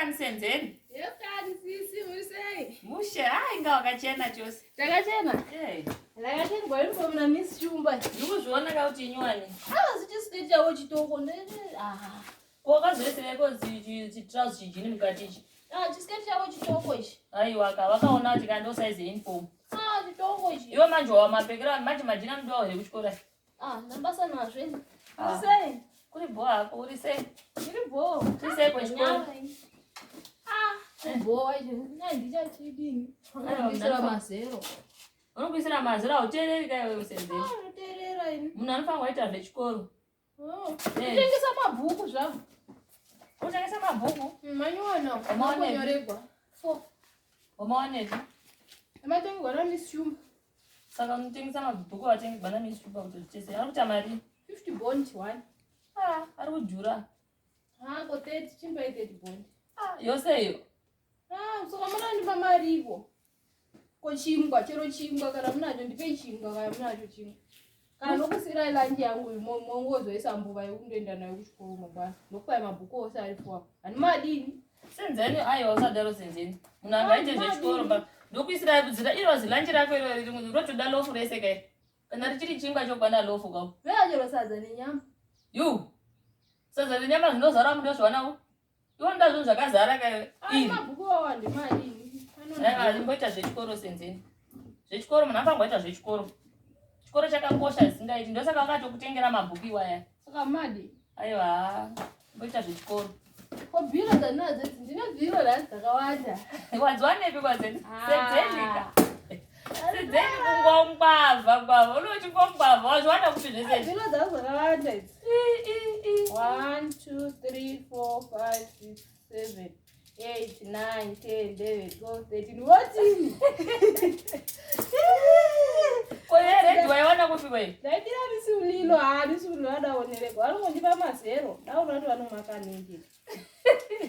kani Senzeni. Yekani sisi muri sei? Mushe, ah inga wakachena chose. Takachena? Eh. Ndakatengwa uniform na Miss Shumba. Ndikuzviona ka kuti inyowani. Ah, zichisiketi chavo chitoko ndene. Ah. Ko wakazoisireko chitrouse chijini mukati ichi? Ah, chisiketi chavo chitoko ichi. Aiwa ka vakaona kuti ka ndo size yeuniform. Ah, chitoko ichi. Iwe manje wamapfekera manje majini anodiwa here kuchikoro? Ah, ndabasa nazvo ini. Ah. Uri sei? Kuri bho hako, uri sei? Ndiri bho. Uri sei kuchikoro? Ah, bho ichi. Nhai ndichachidini? Aiwa, Ndisira ndakwa- mazero. Unokuisira mazero hauteereri ka iwe Senzeni. Ah, unoteerera ini. Munhu anofanirwa kuita zvechikoro. Oh. Eh. Kutengesa mabhuku zvavo. Kutengesa mabhuku? Manyuwana. Wamaonepi? Kunyoregwa. Four. Wamaonepi? Amatengwa na Miss Shumba. Saka unotengesa mabhuku atengwa na Miss Shumba kuti zvitese. Ari kuita mari? 50 bond one. Ah, ari kudhura. Ah, ko 30 chimbai 30 bond. Ah, yose iyo. Ah, saka munandipa mari iko. Ko chingwa, chero chingwa kana munacho ndipei chingwa kana munacho chingwa. Kana nokusiirai lanji yangu mongozoisa mbuva yekundoenda nayo kuchikoro mangwana. Ndokupai mabhuku ose ari fuwa. Handimadini. Senzeni aiwa usadaro Senzeni. Munhu angaite zvechikoro ba. Ndokuisirai kudzira iro zilanji rako iro riri rotoda lofu rese kai. Kana richiri chingwa chokwana lofu kau. Vea chero sadza nenyama. Yu. Sadza nenyama zvinozara mundozvionawo. Iwe unoda zvinhu zvakazara ka iwe. Ah, mabhuku awo handimadini. Aiwa ndimboita zvechikoro Senzeni. Zvechikoro munhu anofanirwa kuita zvechikoro. Chikoro chakakosha zvisingaiti. Ndosaka vakatokutengera mabhuku iwaya. Saka madi. Aiwa mboita zvechikoro. Ko bhiro dzandinadzo idzi ndine bhiro nhasi dzakawanda. Wadziwanepi kwadzeni? Ah. Senzeni ka. Senzeni kungongwavha ngwavha. Unochingongwavha wazviwana kupi zvese izvi? Bhiro dzangu dzakawanda idzi. I, i, i. 1 2 3 4 5 6 7 8 9 10 11 12 13 14. Ko yeredhi waiwana kupi kwei? Ndaibira misiulilo haa misiulilo adaonerekwa vanongondipa mazero daona kuti vanomakanenge.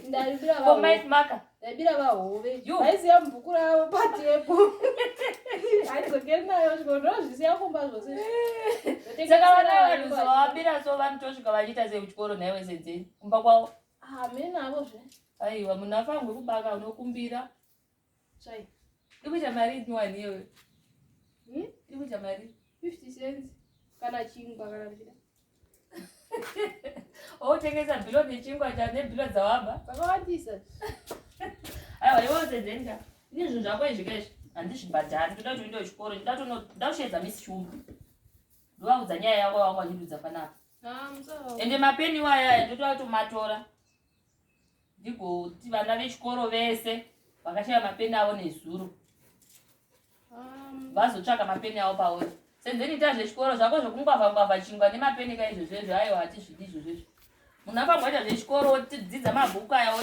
Ndaibira Ko vahove. Mike Maka. Ndaibira vahove. You. Vaisiya mubhuku ravo patepo. Handidzokeri nayo chikoro ndozvisiya kumba zvose. Saka vana vanhu vabira so vanotosvika vachiita sei kuchikoro nhaiwe Senzeni? Kumba kwavo. Hameno avozve. Aiwa munhu afanirwe kubaka unokumbira. Tsvai. Iri kuita mari inyowani iyoyo. Hmm? Iri kuita mari. 50 cents kana chingwa kana muchida. Wotengesa bhilo nechingwa cha nebhilo dzawabva. Zvakawandisa. Aiwa iwe Senzeni ka. Ini zvinhu zvako izvi ka izvi handizvibhadhari. Ndoda kuti uende kuchikoro. Ndoda kusheedza Miss Shumba. Ndovaudza nyaya yako yawanga uchindiudza panapa. Ah, musawa. Ende mapeni iwaya aya ndotoda kutomatora. Ndigoti vana vechikoro vese vakashaya mapeni avo nezuro. Vazotsvaka mapeni avo pauri. Senzeni ita zvechikoro zvako zvekungwavha ngwavha chingwa nemapeni ka izvozvo izvo aiwa hatizvidi izvozvo izvo. Munhu afamba waita zvechikoro wodzidza mabhuku aya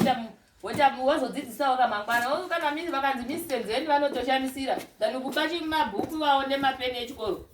woita wozodzidzisawo kamangwana. Wo kana misi vakanzi misi Senzeni vanotoshamisira than kupa mabhuku iwawo nemapeni echikoro.